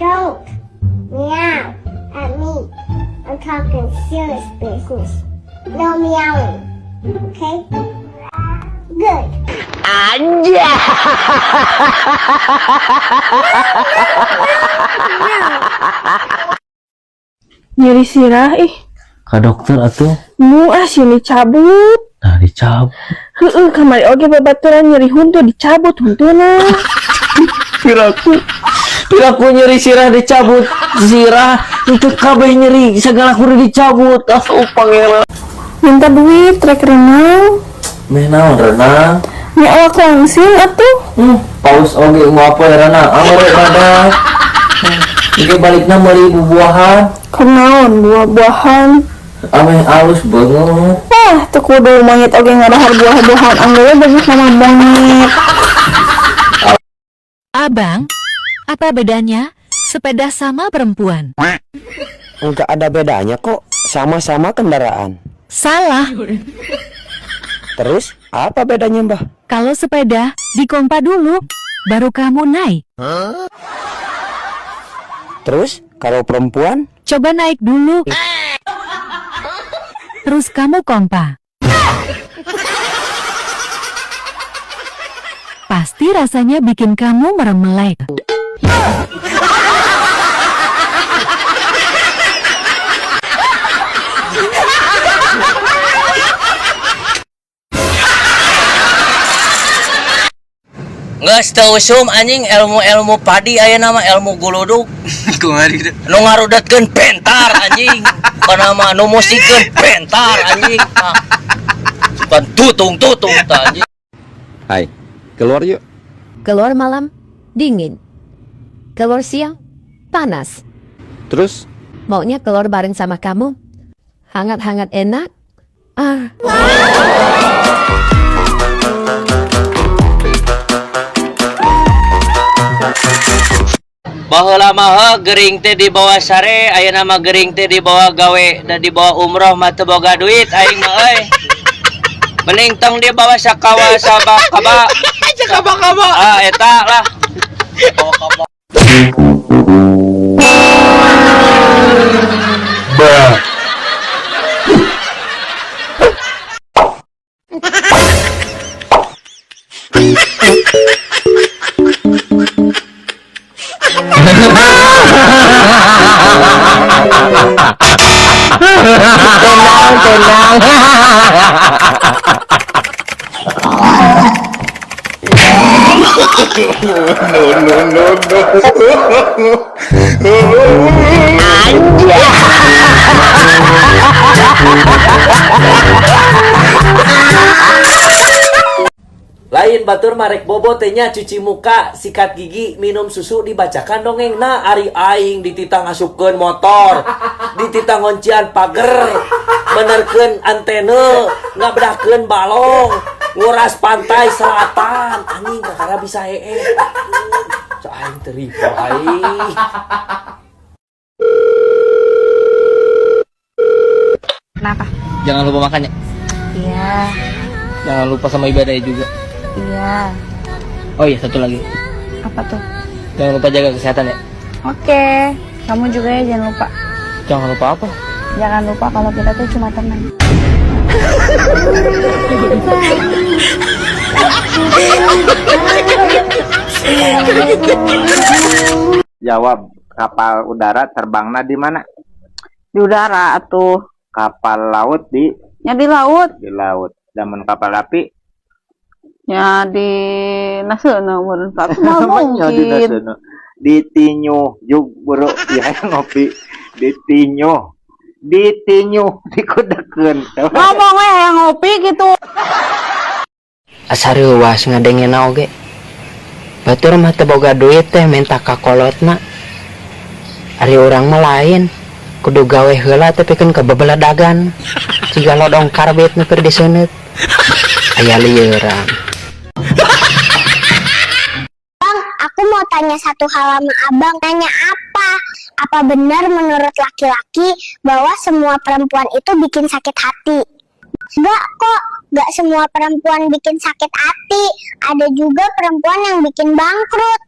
Don't meow at me. I'm talking serious business. No meowing. Okay? Good. Anjay. Nyeri sirah ih. Ka dokter atuh. Mu ah, sini cabut. Nah, dicabut. Heeh, kamari oge babaturan nyeri huntu dicabut huntuna. Piraku. Piraku nyeri sirah dicabut. Sirah itu kabeh nyeri segala kudu dicabut. Ah, oh, pangeran. Minta duit rek renang. Meh naon renang? Nya awak langsing atuh. Paus oge mau apa ya renang? Angore badak. Ini balikna meuli bubuahan. Kunaon buah-buahan? Ameh alus banget. Ah, teu kudu monyet oge ngadahar buah-buahan, anggeus bagus sama monyet. Abang, apa bedanya sepeda sama perempuan? Enggak ada bedanya kok, sama-sama kendaraan. Salah. Terus, apa bedanya, Mbah? Kalau sepeda, dikompa dulu, baru kamu naik. Terus, kalau perempuan? Coba naik dulu. Terus kamu kompa. Pasti rasanya bikin kamu merem-melek. Geus teu usum anjing ilmu-ilmu padi aya nama ilmu guludug. Kumaha gitu? Nu ngarudetkeun bentar anjing. Kana mah nu musikeun bentar anjing. Tah. Sukan tutung-tutung tah anjing. Hai, keluar yuk. Keluar malam, dingin. Keluar siang, panas. Terus? Maunya keluar bareng sama kamu. Hangat-hangat enak. Ah. Baheula mah gering teh dibawa sare, ayeuna mah gering teh dibawa gawe da dibawa umroh mah teu boga duit aing mah euy. Mending tong dibawa sakawa sabakaba. Sakaba-kaba. Ah, eta lah. Bruh. Tenang, tenang. No, no, no, no. Anjay. Lain batur marek bobo teh nya, cuci muka, sikat gigi, minum susu dibacakan dongeng. Nah, ari aing dititah ngasupkeun motor, dititah ngoncian pager, benerkeun antena, ngabedahkeun balong, nguras pantai selatan. Anjing kakara bisa heeh. So aing teu ripo aing. Kenapa? Jangan lupa makan ya. Iya. Jangan lupa sama ibadahnya juga. Iya. Oh iya, satu lagi. Apa tuh? Jangan lupa jaga kesehatan ya. Oke. Kamu juga ya jangan lupa. Jangan lupa apa? Jangan lupa kalau kita tuh cuma teman. Jawab, kapal udara terbangnya di mana? Di udara atuh. Kapal laut di? Ya di laut. Di laut. Zaman kapal api? Ya di naseuna meureun Pak. Kumaha Ya, di mungkin. naseuna. Ditinyu juk bro ya ngopi ditinyu ditinyu dikudekeun. Ngomong we hayang ngopi gitu. Asa reuwas ngadengena oge. Batur mah teu boga duit teh minta ka kolotna. Ari urang mah lain. Kudu gawe heula teh pikeun kabebeledagan. Jiga lodong karbit nu keur diseuneut. Aya lieuran. Bang, aku mau tanya satu hal sama abang. Tanya apa? Apa benar menurut laki-laki bahwa semua perempuan itu bikin sakit hati? Enggak kok, enggak semua perempuan bikin sakit hati. Ada juga perempuan yang bikin bangkrut.